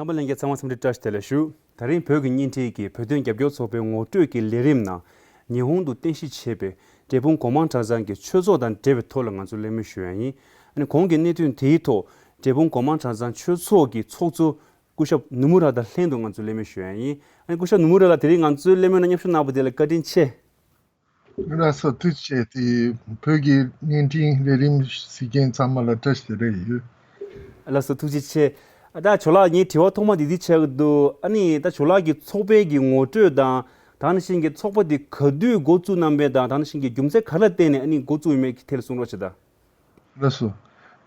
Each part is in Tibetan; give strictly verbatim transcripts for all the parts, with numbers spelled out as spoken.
རྣམ་པ་ལྷན་རྒྱས་ཚང་མ་འཚམས་འདྲི་བཀྲ་ཤིས་བདེ་ལེགས་ཞུ། ད་རིང་བོད་ཀྱི་བརྙན་འཕྲིན་གྱི་བོད་དོན་རྒྱབ་སྐྱོར་ཚོགས་པའི་ངོ་སྤྲོད་ཀྱི་ལས་རིམ་ནང་ཉི་ཧོང་དུ་རྟེན་གཞི་བྱས་པའི་འབྲས་སྤུངས་སྒོ་མང་གྲྭ་ཚང་གི་ཆོས་ཚོགས་དང་འབྲེལ་བའི་ཐོག་ལ་ང་ཚོས་གླེང་མོལ་ཞུ་ཡ་ཡིན། ཨ་ནི་གོང་གི་གནད་དོན་དེའི་ཐོག་འབྲས་སྤུངས་སྒོ་མང་གྲྭ་ཚང་ཆོས་ཚོགས་ཀྱི་ཚོགས་གཙོ་སྐུ་ཞབས་ནུ་མུ་ར་དང་ལྷན་དུ་ང་ཚོས་གླེང་མོལ་ཞུ་ཡ་ཡིན། ཨ་ནི་སྐུ་ཞབས་ནུ་མུ་ར་ལགས་དེ་རིང་ང་ཚོའི་གླེང་མོལ་ནང་མཉམ་ཞུགས་གནང་བ་དེ་ལ་བཀའ་དྲིན་ཆེ། ལགས་སོ། ཐུགས་རྗེ་ཆེ། དེ་བོད་ཀྱི་བརྙན་འཕྲིན་ལས་རིམ་གཟིགས་མཁན་ཚང་མ་ལ་བཀྲ་ཤིས་བདེ་ལེགས་ཡོད། ལགས་སོ། ཐུགས་རྗེ་ཆེ། ཨ་ད་ཇོ་ལགས་ངའི་དྲི་བ་ཐོག་མ་དེ་འདི་ཆགས་ཀྱི་འདུག་ཨ་ནི་ད་ཇོ་ལགས་ཀྱི་ཚོགས་པའི་གི་ངོ་སྤྲོད་དང་། ད་ནང་བཞིན་གྱི་ཚོགས་པ་འདི་ག་དུས་འགོ་བཙུགས་གནང་པའི་དང་། ད་ནང་བཞིན་གྱི་རྒྱུ་མཚན་ག་རེ་ལ་བརྟེན་ནས་ཨ་ནི་འགོ་བཙུགས་ཡོད་མེད་ཀྱི་ཐད་ལ་གསུང་རོགས་བྱེད་དང་། ལགས་སོ།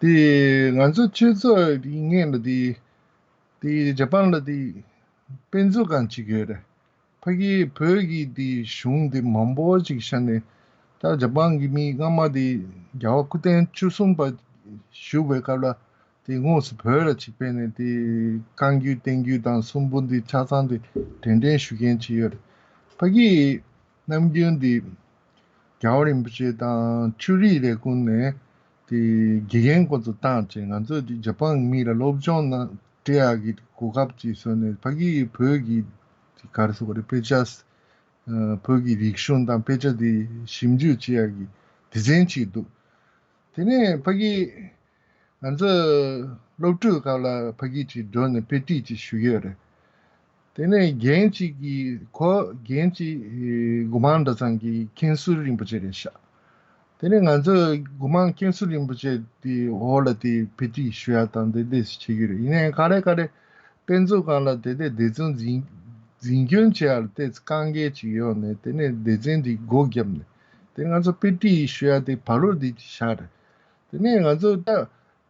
དེ་ང་ཚོ་ཆོས་ཚོགས་ངོས་ལ་དེ། དེ་ཇ་པན་ལ་དེ་དཔེ་མཛོད་ཁང་གཅིག་ཡོད་རེད། ཕ་གི་བོད་ཀྱི་དེ་གཞུང་དེ་མང་པོ་ཅིག་ཤར་ནས། ད་ཇ་པན་གྱི་མི་སྔ་མ་དེ་རྒྱལ་བ་སྐུ་ཕྲེང་བཅུ་གསུམ་པ་བཞུགས་པའི་སྐབས་ལ་དེ་དངོས་སུ་བོད་ལ་ཅིག་ཕེབས་ནས་དེ་བཀའ་འགྱུར་བསྟན་འགྱུར་དང་གསུང་འབུམ་དེ་ཆ་ཚང་དེ་གྲོས་འདེབས་ཞུ་མཁན་ཅིག་ཡོད་རེད། ཕ་གི་ནམ་རྒྱུན་དེ་རྒྱལ་བ་རིན་པོ་ཆེ་དང་ཆོས་རིག་ལས་ཁུངས་ནས་དེ་དགེ་རྒན་ཁོ་ཚོ་བཏང་བྱས། ང་ཚོ་དེ་ཇ་པན་མི་ལ་སློབ་སྦྱོང་ན་སྤྲད་ཡག་གི་གོ་སྐབས་ཅིག་བཟོས་ནས། ཕ་གི་བོད་ཀྱི་དེ་ག་རེ་ཟེར་དགོས་རེད། དཔེ་ཆ། ཨ་བོད་ཀྱི་རིག་གཞུང་དང་དཔེ་ཆ་དེ་ཞིབ་འཇུག་བྱེད་ཡག་གི་སྡེ་ཚན་ཅིག་འདུག་དེ་ནས་ཕ་གི་ང་ཚོ་སློབ་ཕྲུག་སྐབས་ལ་ཕ་གི་ཅིག་འགྲོ་ནས་དཔེ་ཁྲིད་ཅིག་ཞུ་གི་ཡོད་རེད། དེ་ནས་རྒན་གཅིག་གིས། ཁོ་རྒན་གཅིག་ཨེ་སྒོ་མང་གྲྭ་ཚང་གི་མཁན་ཟུར་རིན་པོ་ཆེ་རེད་ཤག་དེ་ནས་ང་ཚོ་སྒོ་མང་མཁན་ཟུར་རིན་པོ་ཆེ་དེའི་འོག་ལ་དེ་དཔེ་ཁྲིད་ཞུ་ཡ་དང་དེ་འདྲས་བྱེད་ཀྱི་རེད། ཡིན་ནའི་ག་རེ་ག་རེ་དཔེ་མཛོད་ཁང་ལ་དེ་འདྲས་སྡེ་ཚན་འཛིན་འཛིན་སྐྱོང་བྱེད་ཡ་ལ་ཏོག་ཙམ་དཀའ་ངལ་ཅིག་ཡོད་ནས། དེ་ནས་སྡེ་ཚན་དེ་སྒོ་བརྒྱབ་ནས་དེ་ང་ཚོ་དཔེ་ཁྲིད་ཞུ་ཡ་དེ་བག་ལེབ་དེ་བཞག་རེད། དེ་ནས་ང་ཚོ་ད་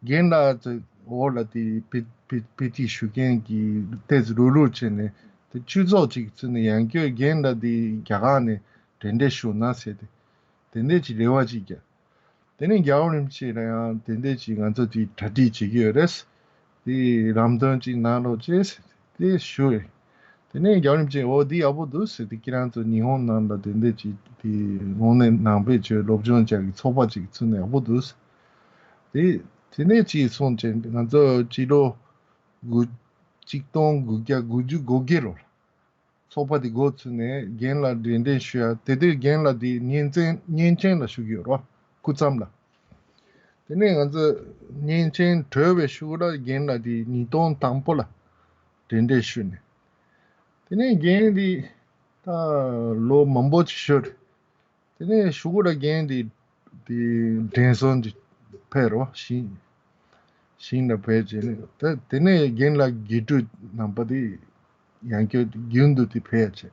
རྒན་ལགས་ཚོའི་འོག་ལ་དེ་དཔེ་དཔེ་དཔེ་ཁྲིད་ཞུ་མཁན་གྱི་ཏོག་ཙམ་རུག་རུག་བྱས་ནས། དེ་ཆོས་ཚོགས་ཅིག་བཙུགས་ནས་ཡང་བསྐྱར་རྒན་ལགས་དེ་རྒྱ་གར་ནས་གྲོས་འདེབས་ཞུ་ན་ཟེར་ཏེ། དེ་འདྲས་ཀྱི་རེ་བ་ཅིག་བརྒྱབ། དེ་ནས་རྒྱལ་བ་རིན་པོ་ཆེ་ལ་ཡང་དེ་འདྲས་ཀྱི་ང་ཚོ་དེ་གྲ་སྒྲིག་བྱེད་ཀྱི་ཡོད་རེད། དེ་ལམ་སྟོན་ཅིག་གནང་རོགས་བྱེད་ཟེར་ཏེ་ཞུ་ཡོད། དེ་ནས་རྒྱལ་བ་རིན་པོ་ཆེས། འོ་འདི་ཡག་པོ་འདུག་ཟེར་ཏེ། ཁྱེད་རང་ཚོ་ཉི་ཧོང་ནང་ལ་དེ་འདྲས་ཅིག་དེ་དངོས་གནས་ནང་པའི་ཆོས་སློབ་སྦྱོང་བྱ་གི་ཚོགས་པ་ཅིག་བཙུགས་ན་ཡག་པོ་འདུག་ཟེར། དེ་དེ་ནས་ཅིག་སོང་བྱས། ང་ཚོ་སྤྱི་ལོ་དགུ། ཆིག་སྟོང་དགུ་བརྒྱ་དགུ་བཅུ་གོ་བརྒྱད་ལོར་ཚོགས་པ་དེ་འགོ་ཚུགས་ནས་རྒན་ལགས་གྲོས་འདེབས་ཞུ་ཡ། དེ་དུས་རྒན་ལགས་དེ་གཉན་ཚན་གཉན་ཆེན་ལ་བཞུགས་ཡོད་རོ། སྐུ་མཚམས་ལ། དེ་ནས་ང་ཚོ་གཉན་ཆེན་གྲོལ་བའི་གཞུག་ལ་རྒན་ལགས་དེ་ཉིས་སྟོང་དང་པོ་ལ་གྲོས་འདེབས་ཞུས་ནས། དེ་ནས་རྒན་དེ་ད་ལོ་མང་པོ་ཅིག་བཞུགས། དེ་ནས་གཞུག་གུ་ལ་རྒན་དེ་དེ་དྲན་གསོ་འདི་ཕེབས་རོ། ཞིང་ཞིང་ལ་ཕེབས་བྱས་ནས། ད་དེ་ནས་རྒན་ལགས་དགེ་ཕྲུག་རྣམ་པ་དེ་ཡང་བསྐྱར་རྒྱུན་དུ་དེ་ཕེབས་བྱས།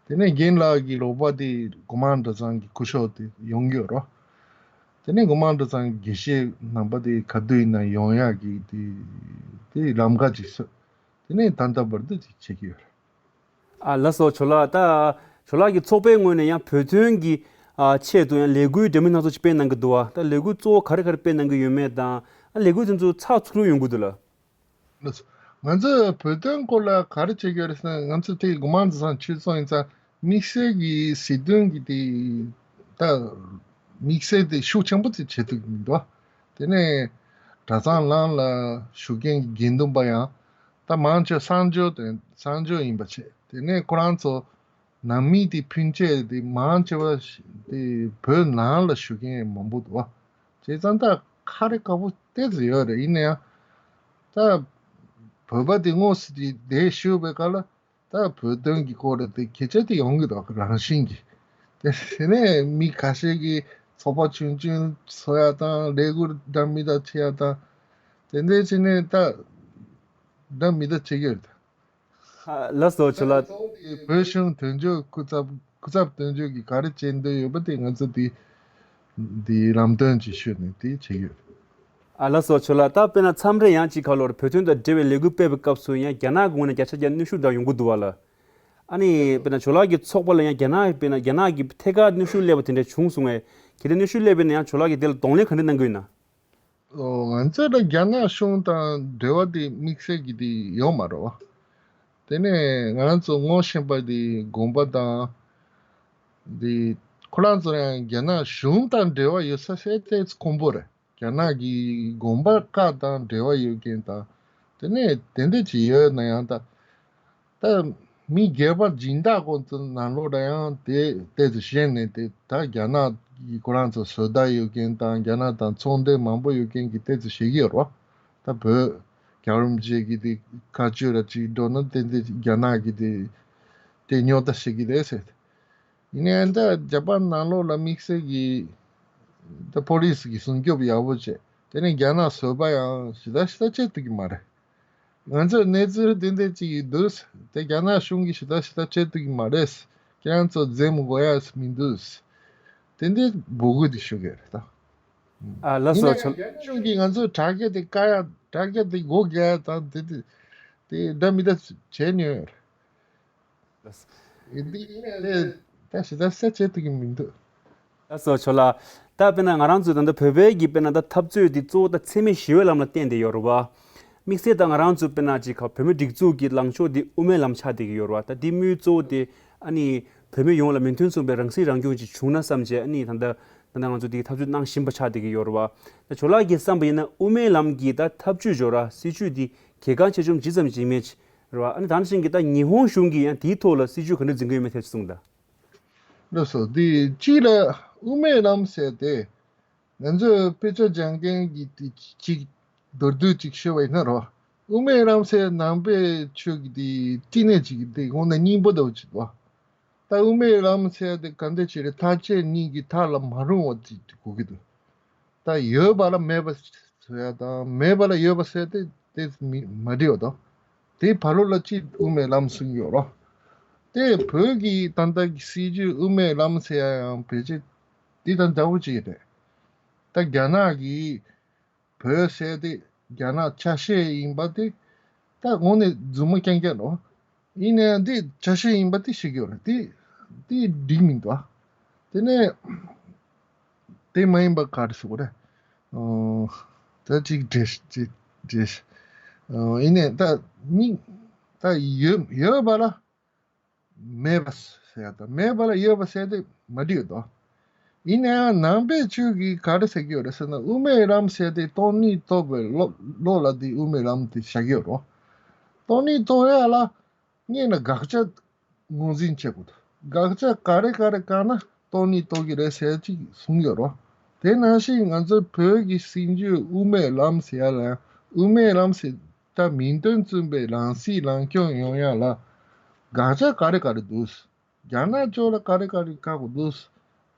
དེ་ནས་རྒན་ལགས་ཀྱི་རོགས་པ་དེ་སྒོ་མང་གྲྭ་ཚང་གི་སྐུ་ཞབས་དེ་ཡོང་གི་ཡོད་རོ། དེ་ནས་སྒོ་མང་གྲྭ་ཚང་གི་དགེ་བཤེས་རྣམ་པ་དེ་ག་དུས་ཡིན་ན་ཡོང་ཡག་གི་དེ་དེ་ལམ་ཁ་ཅིག་བཟོས། དེ་ནས་ད་ལྟ་བར་དུ་ཅིག་བྱེད་ཀྱི་ཡོད་རེད། ཨ་ལགས་སོ། ཇོ་ལགས། ད་ཇོ་ལགས་ཀྱི་ཚོགས་པའི་ངོས་ནས་ཡང་བོད་དོན་གྱི་ཨ་ཆེད་དུ་ཡང་ལས་འགུལ་འདྲ་མིན་སྣ་ཚོགས་ཤིག་སྤེལ་གནང་གི་འདུག་བ། ད་ལས་འགུལ་གཙོ་བོ་ག་རེ་ག་རེ་སྤེལ་གནང་གི་ཡོད་མེད་དང་། ཨ་ལས་འགུལ་དེ་ཚོ་ཚགས་ཚུད་པོ་ཡོང་གི་འདུག་ལགས། ལགས་སོ། ང་ཚོས་བོད་དོན་སྐོར་ལ་ག་རེ་བྱེད་ཀྱི་ཡོད་རེད་ཟེར་ན། ང་ཚོ་དེ་སྒོ་མང་གྲྭ་ཚང་ཆོས་ཚོགས་ཡིན་ཙང་དམིགས་བསལ་གྱི་སྲིད་དོན་གྱི་དེ་ད་དམིགས་བསལ་དེ་ཤུགས་ཆེན་པོ་ཅིག་བྱེད་ཐུབ་ཀྱི་མི་འདུག་དེ་ནས་གྲྭ་ཚང་ནང་ལ་བཞུགས་མཁན་གྱི་དགེ་འདུན་པ་ཡང་ད་མང་ཆེ་བ་གསར་འབྱོར་དང་གསར་འབྱོར་ཡིན་པ་བྱས། དེ་ནས་ཁོ་རང་ཚོ་ནང་མི་དེ་ཕན་ཆད་དེ་མང་ཆེ་བ་དེ་བོད་ནང་ལ་བཞུགས་མཁན་མང་པོ་འདུག་བ། བྱས་ཙང་ད་ཁ་རེ་དཀར་པོ་ཏོག་ཙམ་ཡོད་རེད། ཡིན་ན་ཡང་ད་བོད་པ་དེ་དངོས་སུ་དེ་བསྡད་བཞུགས་པའི་སྐབས་ལ། ད་བོད་དོན་གྱི་སྐོར་ལ་དེ་སྐད་ཆ་དེ་ཡོང་གི་འདུག་རང་བཞིན་གྱིས། དེ་དེ་ནས་མི་ཁ་ཤས་ཀྱིས་ཚོགས་པ་ཆུང་ཆུང་བཟོ་ཡ་དང་། ལས་འགུལ་འདྲ་མི་འདྲ་བྱེད་ཡ་དང་། དེ་འདྲ་བྱས་ནས་ད་འདྲ་མི་འདྲ་བྱེད་ཀྱི་ཡོད་རེད། ཨ་ལགས་སོ། ཇོ་ལགས། ད་གཙོ་བོ་དེ་བོད་གཞུང་དོན་གཅོད་སྐུ་ཚབ། སྐུ་ཚབ་དོན་གཅོད་ཀྱིས་ག་རེ་བྱེད་འདོད་ཡོད་པ་དེ་ང་ཚོ་དེ་དེ་ལམ་སྟོན་ཅིག་ཞུས་ནས་དེ་བྱེད་ཀྱི་ཡོད་རེད། ཨ་ལགས་སོ། ཇོ་ལགས། ད་དཔེར་ན་མཚམས་རེ་ཡང་ཅིག་ཁ་ལོར་བོད་དོན་དང་འབྲེལ་བའི་ལས་འགུལ་སྤེལ་བའི་སྐབས་སུ་ཡང་རྒྱ་ནག་གི་ངོས་ནས་བརྒྱ་ཆ་བརྒྱ་གནོན་ཤུགས་འདྲ་ཡོང་གི་འདུག་བ་ལགས། ཨ་ནི་དཔེར་ན་ཇོ་ལགས་ཀྱི་ཚོགས་པ་ལ་ཡང་རྒྱ་ནག་དཔེར་ན་རྒྱ་ནག་གི་ཐད་ཀར་གནོན་ཤུགས་སླེབས་པ་དེ་འདྲ་བྱུང་སོང་ངས། གལ་ཏེ་གནོན་ཤུགས་སླེབས་པ་ཡིན་ན་ཡང་ཇོ་ལགས་ཀྱིས་དེ་ལ་གདོང་ལེན་ག་འདྲ་གནང་གི་ཡོད་ན། ཨོ། ང་ཚོ་ལ་རྒྱ་ནག་གཞུང་དང་འབྲེལ་བ་དེ་དམིགས་བསལ་གྱི་དེ་ཡོད་མ་རེད་བ། དེ་ནས་ང་རང་ཚོ་ངོ་ཤེས་པ་དེ་དགོན་པ་དང་དེ་ཁོ་རང་ཚོ་ཡང་རྒྱ་ནག་གཞུང་དང་འབྲེལ་བ་ཡོད་ས་ཟེར་དེ་དཀོན་པོ་རེད། རྒྱ་ནག་གི་དགོན་པ་ཁག་དང་འབྲེལ་བ་ཡོད་མཁན་དང་ དེ་ནས་དེ་འདྲ་ཅིག་ཡོད་ན་ཡང་ད། ད་མི་སྒེར་པ་སྦྱིན་བདག་ཁོང་ཚོ་ནང་ལོགས་ལ་ཡང་དེ་ཏོག་ཙམ་ཤེས་ནས་དེ་ད་རྒྱ་ནག་གི་ཁོ་རང་ཚོ་བཟོ་ལྟ་ཡོད་མཁན་དང་རྒྱ་ནག་དང་ཚོང་འབྲེལ་མང་པོ་ཡོད་མཁན་གྱི་ཏོག་ཙམ་ཤེས་ཀྱི་ཡོད་རེད་བ། ད་བོད་རྒྱལ་རབས་ཅན་གྱི་དེ་བཀའ་ཆོས་ལ་ཅིག་འགྲོ་ན་ཏན་ཏན་རྒྱ་ནག་གི་དེ་དེ་རྙོག་དྲ་བྱེད་ཀྱི་རེད་ཟེར། ཡིན་ནའང་ད་རྒྱ་དཔར་ནང་ལོགས་ལ་དམིགས་བསལ་གྱི་ད་ཕོ་ལི་སི་གི་སྲུང་སྐྱོབ་ཡག་པོ་བྱས། དེ་ནས་རྒྱ་ནག་བཟོ་པ་ཡང་ཞེ་དྲག་ཞེ་དྲག་བྱེད་ཐུབ་ཀྱི་མ་རེད། ང་ཚོར་གནས་ཚུལ་དེ་འདྲ་ཅིག་ཡོད་འདུག་དེ་རྒྱ་ནག་གཞུང་གིས་ཞེ་དྲག་ཞེ་དྲག་བྱེད་ཐུབ་ཀྱི་མ་རེད། ཁྱེད་རང་ཚོ་འཛེམ་དགོས་ཡ་མི་འདུག་དེ་འདྲའི་འབོད་སྐུལ་དེ་ཞུ་གི་རེད་ད། ཨ་ལགས་སོ། ཡིན་ན་ཡང་རྒྱ་ནག་གཞུང་གིས་ང་ཚོར་དྲག་སྐྱེད་དེ་བཀག་ཡ་དྲག་སྐྱེད་དེ་སྒོ་རྒྱག་ཡ་དང་དེ་དེ་དེ་འདྲ་མི་འདྲ་བྱས་ནས་ཡོད་རེད། འདི་ཡིན་ནའི་ད་ཞེ་དྲག་གསལ་བྱེད་ཐུབ་ཀྱི་མི་འདུག་ལགས་སོ་ཇོ་ལགས། ད་དཔེར་ན་ང་རང་ཚོས་ད་ལྟ་བོད་པའི་གི་དཔེར་ན་ད་འཐབ་རྩོད་འདི་གཙོ་བོ་ད་འཚེ་མེད་ཞི་བའི་ལམ་ལ་བརྟེན་ཏེ་ཡོད་རེད་བ། དམིགས་བསལ་ད་ང་རང་ཚོ་དཔེར་ན་ཅིག་ག་བོད་མི་སྒྲིག་འཛུགས་ཀྱི་ལངས་ཕྱོགས་འདི་དབུ་མའི་ལམ་ཆགས་བསྡད་ཀྱི་ཡོད་རེད་བ། ད་འདི་དམིགས་ཡུལ་གཙོ་བོ་དེ་ཨ་ནི་བོད་མི་ཡོངས་ལ་མོས་མཐུན་མཚུངས་པའི་རང་སྲིད་རང་སྐྱོང་ཅིག་བྱུང་ན་བསམ་བྱས་ཨ་ནི་ད་ལྟ་ད་ལྟ་ང་ཚོ་འདི་འཐབ་རྩོད་གནང་བཞིན་པ་ཆགས་བསྡད་ཀྱི་ཡོད་རེད་བ། ད་ཇོ་ལགས་ཀྱིས་བསམ་པ་ཡིན་ན་དབུ་མའི་ལམ་གྱི་ད་འཐབ་ཇུས་ཇོ་ར་སྲིད་ཇུས་འདི་གལ་འགངས་ཆེ་ཆུང་ཇི་ཙམ་ཅིག་མེད་ཅིག་རེད་བ། ཨ་ནི་ད་ནང་བཞིན་གྱི་ད་ཉི་ཧོང་གཞུང་གིས་ཡང་དེའི་ཐོག་ལ་སྲིད་ཇུས་ག་འདྲ་འཛིན་གྱི་ཡོད་མེད་ཐད་གསུངས་དང་། ལགས་སོ། འདི་གཅིག་ལ་དབུ་མའི་ལམ་ཟེར་ཏེ་ང་ཚོས་དཔེ་ཆ་སྦྱང་མཁན་གྱི་དེ་གཅིག་མདོར་བསྡུས་གཅིག་ཤོད་པ་ཡིན་ན་རོ། དབུ་མའི་ལམ་ཟེར་ནང་པའི་ཆོས་ཀྱི་དེ་བསྟི་གནས་གཅིག་གི་དེ་དངོས་གནས་སྙིང་པོ་འདྲ་བོ་ཅིག་འདུག་ད་དབུ་མའི་ལམ་ཟེར་དེ་ག་འདྲ་ཅིག་རེད། ཐག་བཅད་གཉིས་ཀྱི་མཐའ་ལ་མ་རུང་བ་ཅིག་གོ་གི་འདུག་ད་ཡོད་པ་ལ་མེད་པ་ཟེར་ཡ་དང་མེད་པ་ལ་ཡོད་པ་ཟེར་ཏེ་དེ་མི་མ་འགྲིག་པ་དང་། དེའི་བར་ལོགས་ལ་ཅིག་དབུ་མའི་ལམ་གསུང་གི་ཡོད་རོ། དེ་བོད་ཀྱི་ད་ལྟ་གི་སྲིད་ཇུས་དབུ་མའི་ལམ་ཟེར་ཡ་ཡང་ཕལ་ཆེར་དེ་དང་འདྲ་བོ་ཅིག་རེད། ད་རྒྱ་ནག་གིས་བོད་ཟེར་དེ་རྒྱ་ནག་ཆ་ཤས་ཡིན་པ་དེ་ད་དངོས་གནས་རྫུན་མ་རྐྱང་རྐྱང་རོ། ཡིན་ནའང་འདི་ཆ་ཤས་ཡིན་པ་དེ་ཤེས་ཀྱི་ཡོད་རེད། དེ་དེ་འགྲིག་མི་འདུག་ཨ། དེ་ནས་དེ་མ་ཡིན་པ་ག་རེ་ཟེར་དགོས་རེད། ཨོ། ད་ཅིག་འགྲེལ་ཅིག་འགྲེལ། ཨོ་ཡིན་ནའི་ད་མི་ད་ཡོད་ཡོད་པ་ལ་མེད་པ་ཟེར་ཡ་དང་མེད་པ་ལ་ཡོད་པ་ཟེར་དེ་མ་འགྲིག་དོ། ཡིན་ནའང་ནང་པའི་ཆོས་ཀྱིས་ག་རེ་ཟེར་གྱི་ཡོད་རེད་ཟེར་ན་དབུ་མའི་ལམ་ཟེར་དེ་སྟོང་ཉིད་རྟོགས་པའི་བློ་བློ་ལ་དེ་དབུ་མའི་ལམ་དེ་བཞག་གི་ཡོད་རོ། སྟོང་ཉིད་རྟོགས་ཡ་ལ་སྔོན་ལ་དགག་བྱ་ངོས་འཛིན་བྱེད་དགོས་འདུག་དགག་བྱ་ག་རེ་ག་རེ་བཀག་ན་སྟོང་ཉིད་རྟོགས་ཀྱི་རེད་ཟེར་ཅིག་གསུངས་ཡོད་རོ། དེ་ནང་བཞིན་ང་ཚོ་བོད་ཀྱི་སྲིད་ཇུས་དབུ་མའི་ལམ་ཟེར་ཡ་ལ་ཡང་དབུ་མའི་ལམ་ཟེར་ད་མིང་དོན་མཚུངས་པའི་རང་སྲིད་རང་སྐྱོང་ཡོང་ཡ་ལ་དགག་བྱ་ག་རེ་ག་རེ་འདུག་རྒྱ་ནག་ཕྱོགས་ལ་ག་རེ་ག་རེ་བཀག་དགོས་འདུག་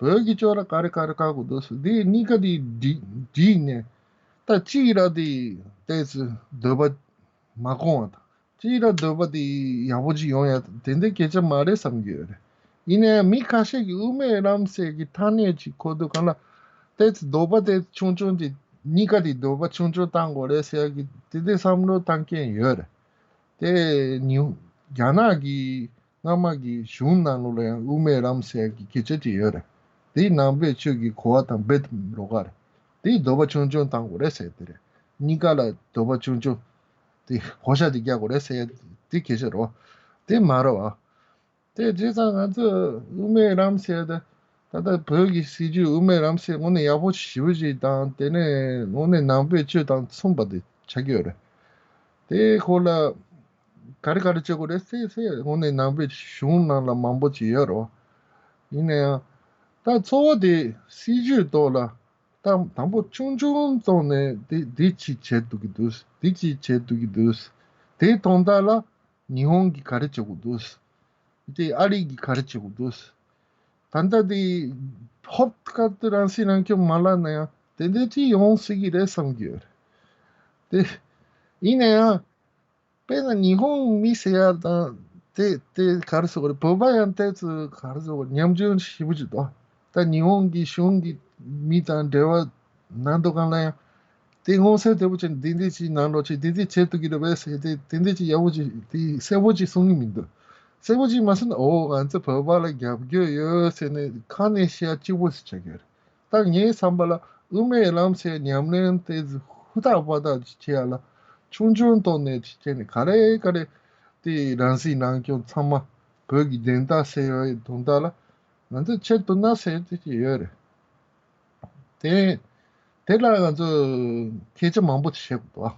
བོད་ཀྱི་ཕྱོགས་ལ་ག་རེ་ག་རེ་བཀག་དགོས་འདུག་འདི་གཉིས་ཀ་དེ་འགྲིག་འགྲིག་ནས་ད་གཅིག་ར་དེ་ཏོག་ཙམ་འདོད་པ་མ་སྐོང་བ་དང་། གཅིག་ལ་འདོད་པ་དེ་ཡག་པོ་ཅིག་ཡོང་ཡ་དེ་འདྲའི་སྐད་ཆ་མ་རེད་བསམ་གྱི་ཡོད་རེད། ཡིན་ནའང་མི་ཁ་ཤས་ཀྱིས་དབུ་མའི་ལམ་ཟེར་གྱི་ཐ་སྙད་ཅིག་གོ་དུས་གང་ལ་ཏོག་ཙམ་འདོད་པ་དེ་ཆུང་ཆུང་དེ་གཉིས་ཀ་དེ་འདོད་པ་ཆུང་ཆུང་བཏང་དགོས་རེད་ཟེར་གྱི་དེ་འདྲའི་བསམ་བློ་བཏང་མཁན་ཡོད་རེད། དེ་ཉིན་རྒྱ་ནག་གི་སྔ་མ་གི་གཞུང་ནང་ལོགས་ལ་ཡང་དབུ་མའི་ལམ་ཟེར་གྱི་སྐད་ཆ་ཅིག་ཡོད་རེད། དེ་ནང་པའི་ཆོས་ཀྱི་གོ་བ་དང་རྦད་དེ་རོགས་པ་རེད། དེ་འདོད་པ་ཆུང་ཆུང་བཏང་དགོས་རེད་ཟེར་དེ་རེད། གཉིས་ཀ་ལ་འདོད་པ་ཆུང་ཆུང་དེ་གོ་ཤ་དེ་རྒྱག་དགོས་རེད་ཟེར་ཡ་དེ་སྐད་ཆ་རེད་བ། དེ་མ་རེད་བ། དེ་བྱས་ཙང་ང་ཚོས་དབུ་མའི་ལམ་ཟེར་ཡ་དེ་ད་ལྟ་བོད་ཀྱི་སྲིད་ཇུས་དབུ་མའི་ལམ་ཟེར་དངོས་གནས་ཡག་པོ་ཞེ་པོ་ཅིག་དང་དེ་ནས་དངོས་གནས་ནང་པའི་ཆོས་དང་མཚུངས་པ་དེ་ཆགས་ཀྱི་ཡོད་རེད། དེ་ཁོ་ལ་ག་རེ་ག་རེ་བྱེད་དགོས་རེད་ཟེར་ཟེར་དངོས་གནས་ནང་པའི་གཞུང་ནང་ལ་མང་པོ་ཅིག་ཡོད་རེད་བ། ཡིན་ན་ཡང་ད་གཙོ་བོ་དེ་སྲིད་ཇུས་ཐོག་ལ་ད་དང་པོ་ཆུང་ཆུང་བཙོང་ནས་དེ་དེ་ཅིག་བྱེད་ཐུབ་ཀྱི་འདུག་དེ་ཅིག་བྱེད་ཐུབ་ཀྱི་འདུག་དེའི་དོན་དག་ལ་ཉི་ཧོང་གིས་ག་རེ་བྱེད་དགོས་འདུག་དེ་ཨ་རི་གིས་ག་རེ་བྱེད་དགོས་འདུག་ད་ལྟ་དེ་ཧོབ་ཁ་ཏུ་རང་སྲིད་རང་སྐྱོང་མ་ལབ་ན་ཡང་དེ་འདྲ་ཅིག་ཡོང་སྲིད་ཀྱི་རེད་བསམ་གྱི་ཡོད་རེད། དེ་ཡིན་ན་ཡང་དཔེར་ན་ཉི་ཧོང་མི་ཟེར་ཡ་དང་དེ་དེ་ག་རེ་ཟེར་དགོས་རེད། བོད་པ་ཡང་ཏོག་ཙམ་ག་རེ་ཟེར་དགོས་རེད། ཉམ་ཆུང་ཞེ་པོ་ཅིག་འདུག་ད་ཉི་ཧོང་གི་གཞུང་གི་མི་དང་འབྲེལ་བ་གནང་དུས་སྒང་ལ་ཡང་དེ་མངོན་གསལ་དོད་པོ་བྱས་ནས་འདི་འདི་ཅིག་གནང་རོགས་བྱེད། འདི་འདི་བྱེད་ཐུབ་ཀྱི་རེད་པས་ཟེར་ཏེ་དེ་འདི་ཅིག་ཡག་པོ་ཅིག་དེ་གསལ་པོ་ཅིག་གསུང་གི་མི་འདུག་གསལ་པོ་ཅིག་མ་གསུངས་ན་ཨོ་ང་ཚོ་བོད་པ་ལ་རྒྱབ་སྐྱོར་ཡོད་ཟེར་ནས་ཁ་ནས་བཤད་ཡ་གཅིག་པོ་ཞིག་ཆགས་ཀྱི་རེད། ད་ངའི་བསམ་པ་ལ་དབུ་མའི་ལམ་ཟེར་ཉམས་ལེན་དེ་ཧུར་ཐག་པ་ཐག་ཅིག་བྱེད་ཡ་ལ་ཆུང་ཆུང་ཐོག་ནས་ཅིག་བྱས་ནས་ག་རེ་ག་རེ་དེ་རང་སྲིད་རང་སྐྱོང་ཚང་མ་བོད་ཀྱི་བདེན་མཐའ་གསལ་བའི་དོན་དག་ལ་ང་ཚོས་བྱེད་ཐུབ་ན་ཟེར་དེ་ཅིག་ཡོད་རེད། དེ་དེ་ལ་ང་ཚོས་སྐད་ཆ་མང་པོ་ཅིག་བཤད་དགོས་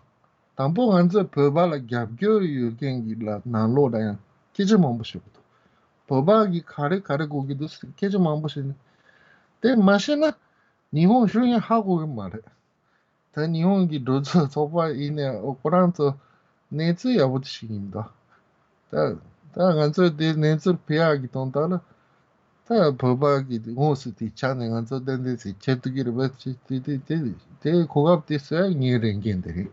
འདུག་དང་པོ་ང་ཚོས་བོད་པ་ལ་རྒྱབ་སྐྱོར་ཡོད་མཁན་གྱི་ལ་ནང་ལོགས་ལ་ཡང་སྐད་ཆ་མང་པོ་ཤོད་ཀྱི་འདུག་བོད་པ་གི་ག་རེ་ག་རེ་དགོས་ཀྱི་འདུག་ཟེར་སྐད་ཆ་མང་པོ་ཤོད་ནས། དེ་མ་ཤེས་ན་ཉི་ཧོང་གཞུང་ཡང་ཧ་གོ་གི་མ་རེད། ད་ཉི་ཧོང་གི་འགྲོ་ཚོགས་ཚོགས་པ་ཡིན་ནའི་ཨོ་ཁོ་རང་ཚོ་གནས་ཚུལ་ཡག་པོ་ཞིག་ཡིན་འདུག་ད་ད་ང་ཚོས་དེ་གནས་ཚུལ་ཕུད་ཡག་གི་དོན་དག་ལ། ད་བོད་པ་གི་དངོས་སུ་དེ་ཆ་ནས་ང་ཚོ་ཏན་ཏན་ཟེར་ཁྱེར་ཐུབ་ཀྱི་རེད་པས། དེ་དེ་དེ་དེ་གོ་སྐབས་དེ་སུ་ཡང་ཉིན་རེ་འགན་དེ་རེད།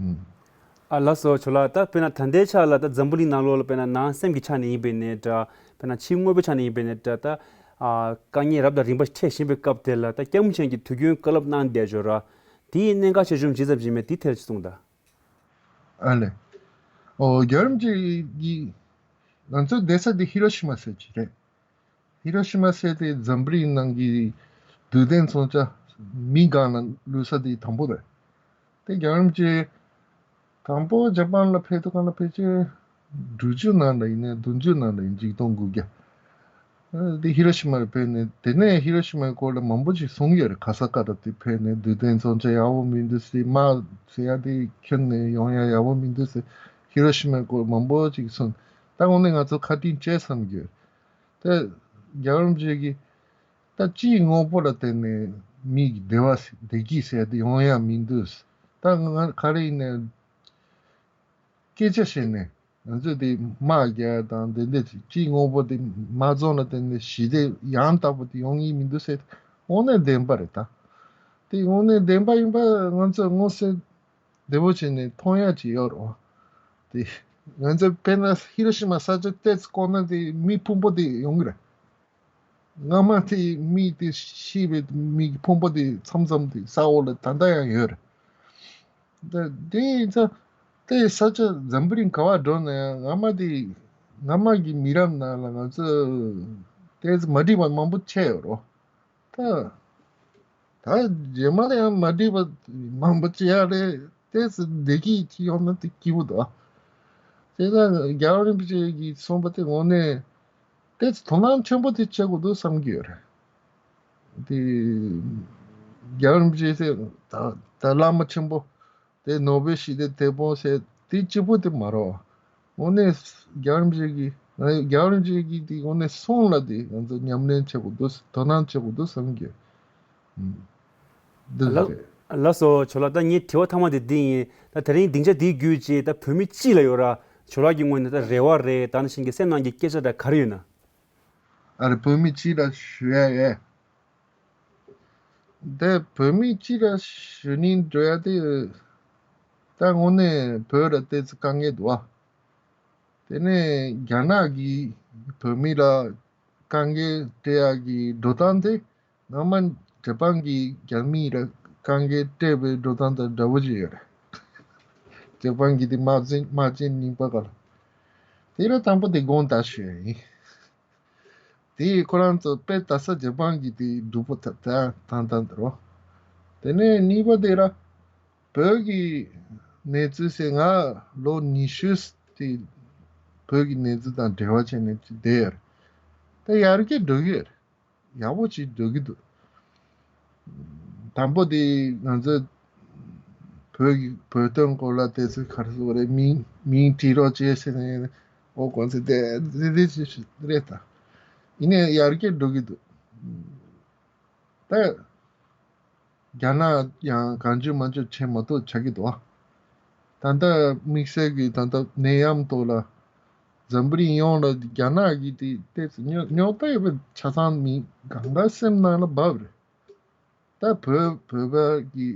ཨུམ། ཨ་ལགས་སོ་ཇོ་ལགས། ད་དཔེར་ན་ད་ལྟའི་ཆ་ལ་ད་འཛམ་བུ་གླིང་ནང་ལོགས་ལ་དཔེར་ན་ནང་སེམས་ཀྱི་ཆ་ནས་ཡིན་པའི་ནས་འདྲ། དཔེར་ན་ཕྱི་དངོས་པོའི་ཆ་ནས་ཡིན་པའི་ནས་འདྲ། ད་ཨ་དཀའ་ངལ་རབ་དང་རིམ་པ་འཕྲད་བཞིན་པའི་སྐབས་དེ་ལ་ད་སྐྱབས་མགོན་མཆོག་གིས་དུས་རྒྱུན་བཀའ་སློབ་གནང་བསྡད་ཡོད་ར། དེའི་གནད་འགག་ཆེ་ཆུང་ཇི་ཙམ་ཞིག་མེད་དེ་ཐད་ལ་ཅིག་གསུངས་དང་། ཨ་ལེ། ཨོ་རྒྱལ་བ་རིན་པོ་ཆེ་གིས་ང་ཚོའི་བསྡད་ས་དེ་ཧི་རོ་ཤི་མ་ཟེར་གྱི་རེད། ཧི་རོ་ཤི་མ་ཟེར་དེ་འཛམ་བུ་གླིང་ནང་གི་རྡུལ་ཕྲན་མཚོན་ཆ་མི་སྒང་ལ་ལུས་ས་དེ་དང་པོ་རེད། དེ་རྒྱལ་བ་རིན་པོ་ཆེ་དང་པོ་ཇ་པན་ལ་ཕེབས་དུས་སྒང་ལ་ཕལ་ཆེར་དྲུག་ཅུ་ནང་ལ་ཡིན་ནའི་བདུན་ཅུ་ནང་ལ་ཡིན། ཆིག་སྟོང་དགུ་བརྒྱ། ཨ་དེ་ཧི་རོ་ཤི་མ་ལ་ཕེབས་ནས་དེ་ནས་ཧི་རོ་ཤི་མའི་སྐོར་ལ་མང་པོ་ཞིག་གསུངས་ཡོད་རེད། ག་ས་ག་ལ་དེ་ཕེབས་ནས་རྡུལ་ཕྲན་མཚོན་ཆ་ཡག་པོ་མི་འདུག་ཟེར། དམག་ཟེར་ཡ་དེ་ཁྱོན་ནས་ཡོང་ཡ་ཡག་པོ་མི་འདུག་ཟེར། ཧི་རོ་ཤི་མའི་སྐོར་མང་པོ་ཞིག་གསུངས། ད་དངོས་གནས་ང་ཚོ་ཁ་གཏིང་བཅད་བསམ་གྱི་ཡོད། ད་རྒྱལ་བ་རིན་པོ་ཆེ་གིས་ད་སྤྱིའི་དངོས་པོ་ལ་བརྟེན་ནས་མི་གི་བདེ་བ་བདེ་སྐྱིད་ཟེར་ཡ་དེ་ཡོང་ཡ་མི་འདུག་ད་ང་ག་རེ་ཡིན་ནའི་སྐད་ཆ་བཤད་ནས་ང་ཚོས་དེ་དམག་རྒྱག་ཡ་དང་དེ་འདྲ་སྤྱིའི་དངོས་པོ་དེ་དམག་རྫོང་ལ་བརྟེན་ནས་ཞི་བདེ་ཡང་དག་པོ་དེ་ཡོང་གི་མི་འདུག་ཟེར། དངོས་གནས་བདེན་པ་རེད་ད། དེ་དངོས་གནས་བདེན་པ་ཡིན་པ་ང་ཚོས་མངོན་གསལ་དོད་པོ་བྱས་ནས་མཐོང་ཡ་ཅིག་ཡོད་རེད་བ། དེ་ང་ཚོ་དཔེར་ན་ཧི་རོ་ཤི་མ་ས་ཆ་ཏོག་ཙམ་བསྐོར་ན་དེ་མི་ཕུང་པོ་དེ་ཡོང་གི་རེད། སྔ་མ་དེ་མི་དེ་ཤི་བའི་མི་གི་ཕུང་པོ་དེ་མཚམས་མཚམས་དེ་ས་འོག་ལ་ད་ལྟ་ཡང་ཡོད་རེད། ད་དེ་ཡིན་ཙང་དེ་ས་ཆ་འཛམ་བུ་གླིང་ག་བར་འགྲོ་ན་ཡང་སྔ་མ་དེ་སྔ་མ་གི་མི་རབས་ནང་ལ་ང་ཚོ་ཏོག་ཙམ་མ་འགྲིག་པ་མང་པོ་ཆགས་ཡོད་རེད། ད། ད་རྗེས་མ་ལ་ཡང་མ་འགྲིག་པ་མང་པོ་ཅིག་ཡོད་རེད། ཏོག་ཙམ་བདེ་སྐྱིད་ཅིག་ཡོང་ན་དེ་སྐྱིད་པོ་འདུག་བྱས་ཙང་རྒྱལ་བ་རིན་པོ་ཆེ་གིས་གསུངས་པ་དེ་དངོས་གནས་ཏོག་ཙམ་དོ་སྣང་ཆེན་པོ་དེ་བྱེད་དགོས་འདུག་བསམ་གྱི་ཡོད་རེད། དེ་རྒྱལ་བ་རིན་པོ་ཆེ་ཟེར་ད་ད་བླ་མ་ཆེན་པོ། དེ་ནོ་བེལ་ཞི་བདེ་དེད་དཔོན་ཟེར་དེ་གཅིག་པུ་དེ་མ་རེད་བ། དངོས་གནས་རྒྱལ་བ་རིན་པོ་ཆེ་གིས་རྒྱལ་བ་རིན་པོ་ཆེ་གིས་དེ་དངོས་གནས་གསུང་ལ་དེ་ང་ཚོ་ཉམས་ལེན་བྱེད་དགོས་འདུག་དོ་སྣང་བྱེད་དགོས་འདུག་བསམ་གྱི། ཨུམ། འདི་ལ་རེད། ལགས་སོ་ཇོ་ལགས། ད་ངའི་དྲི་བ་མཐའ་མ་དེ་འདི་ཡིན། ད་དེ་རིང་སྡིངས་ཆ་འདིའི་བརྒྱུད་ཅིག་ད་བོད་མི་སྤྱི་ལ་ཡོད་ར་ཇོ་ལགས་ཀྱི་ངོས་ནས་ད་རེ་བ་རེད། ད་ནང་བཞིན་གྱི་སེམས་ནང་གི་སྐད་ཆ་ད་ག་རེ་ཡོད་ན། ཨ་རེ་བོད་མི་སྤྱི་ལ་ཞུ་ཡ་ཡོད། དེ་བོད་མི་སྤྱི་ལ་ཞུ་སྙིང་འདོད་ཡ་དེ་ད་དངོས་གནས་བོད་ལ་ཏོག་ཙམ་དཀའ་ངལ་འདུག་ཨ། དེ་ནས་རྒྱ་ནག་གིས་བོད་མི་ལ་དཀའ་ངལ་སྤྲད་ཡ་གི་འགྲོ་སྟངས་དེ་སྔ་མ་ཇ་པན་གྱིས་རྒྱ་མི་ལ་དཀའ་ངལ་སྤྲད་པའི་འགྲོ་སྟངས་དང་འདྲ་བོ་ཅིག་ཡོད་རེད། ཇ་པན་གྱི་དེ་དམག་ཆེན་དམག་ཆེན་གཉིས་པ་སྐབས་ལ། དེ་ལ་དང་པོ་དེ་དགོངས་དག་ཞུ་ཡ་ཡིན། དེ་ཁོ་རང་ཚོ་དཔེ་ལྟ་ས་ཇ་པན་གྱི་དེ་སྒྲུབ་པོ་ད་ད་ད་ད་རོ། དེ་ནས་གཉིས་པ་དེ་ལ་བོད་ཀྱི་གནས་ཚུལ་ཟེར་ང་ལོ་ཉི་ཤུ་དེ་བོད་ཀྱི་གནས་ཚུལ་དང་འབྲེལ་བ་བྱས་ནས་བསྡད་ཡོད་རེད། ད་ཡར་རྒྱས་འགྲོ་གི་ཡོད་རེད། ཡག་པོ་ཅིག་འགྲོ་གི་འདུག་དང་པོ་དེ་ང་ཚོ་བོད་ཀྱི་བོད་དོན་སྐོར་ལ་དེ་ཚོ་ག་རེ་ཟེར་དགོས་རེད། མིང་མིང་བྲིས་རོགས་བྱས་ཟེར་ནས་ཨོ་གོང་ཚེ་དེ་དེ་དེ་ཅི་ཞིག་རེད་ད། ཡིན་ནའི་ཡར་རྒྱས་འགྲོ་གི་འདུག་ད་རྒྱ་ནག་ཡང་གང་བྱུང་མང་བྱུང་བྱེད་མ་ཐུབ་ཆགས་ཀྱི་འདུག་ད་ལྟ་དམིགས་བསལ་གྱི་ད་ལྟ་ནད་ཡམས་ཐོག་ལ་འཛམ་བུ་གླིང་ཡོངས་ལ་རྒྱ་ནག་གི་དེ་ཏོག་ཙམ་རྙོག་རྙོག་དྲ་ཡོད་པ་ཆ་ཚང་མི་གང་ག་སེམས་ནང་ལ་བབས་རེད། ད་བོད་བོད་པ་གི་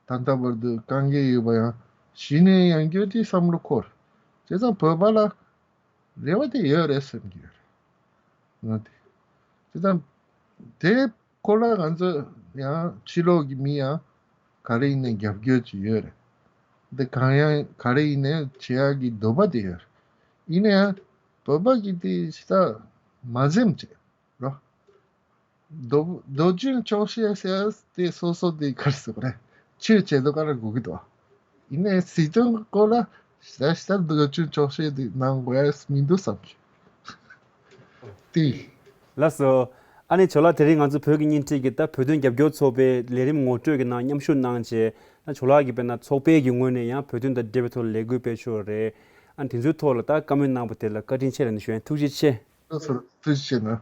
ད་ལྟ་བར་དུ་དཀའ་ངལ་ཡོད་པ་ཡང་གཞི་ནས་ཡང་བསྐྱར་དེ་བསམ་བློ་འཁོར། བྱས་ཙང་བོད་པ་ལ་རེ་བ་དེ་ཡོད་རེད་བསམ་གྱི་ཡོད་རེད། ང་དེ། བྱས་ཙང་དེ་ཁོ་ལ་ང་ཚོ་ཡང་ཕྱི་ལོགས་ཀྱི་མི་ཡང་ག་རེ་ཡིན་ནའི་རྒྱབ་སྐྱོར་ཅིག་ཡོད་རེད། འདི་གང་ཡང་ག་རེ་ཡིན་ནའི་བྱེད་ཡག་གི་འདོད་པ་དེ་ཡོད་རེད། ཡིན་ན་ཡང་བོད་པ་གི་དེ་ཞེ་དྲག་མ་འཛེམ་བྱས་རོ། རྡོ་རྡོ་རྗེ་འཆོག་བཤད་ཟེར་དེ་སོ་སོ་དེ་ག་རེ་ཟེར་དགོས་རེད། ཆོས་བྱེད་དུས་ག་རེ་དགོས་ཀྱི་འདུག་ཡིན་ནའི་སྲིད་དོན་སྐོར་ལ་ཞེ་དྲག་ཞེ་དྲག་རྡོ་རྗེ་འཆོག་བཤད་དེ་གནང་དགོས་ཡ་མི་འདུག་བསམ་གྱི། དེ། ལགས་སོ། ཨ་ནི་ཇོ་ལགས་དེ་རིང་ང་ཚོ་བོད་ཀྱི་བརྙན་འཕྲིན་གྱི་ད་བོད་དོན་རྒྱབ་སྐྱོར་ཚོགས་པའི་ལས་རིམ་ངོ་སྤྲོད་ཀྱི་ནང་མཉམ་ཞུགས་གནང་བྱས། ད་ཇོ་ལགས་ཀྱིས་དཔེར་ན་ཚོགས་པའི་གི་ངོས་ནས་ཡང་བོད་དོན་དང་འབྲེལ་བའི་ཐོག་ལ་ལས་འགུལ་སྤེལ་ཕྱོགས་རེད། ཨ་ནི་དེ་ཚོའི་ཐོག་ལ་ད་བཀའ་མོལ་གནང་པ་དེ་ལ་བཀའ་དྲིན་ཆེ་ལབ་ནས་ཞུ་ཡ་ཡིན། ཐུགས་རྗེ་ཆེ། ལགས་སོ། ཐུགས་རྗེ་ཆེ་གནང་།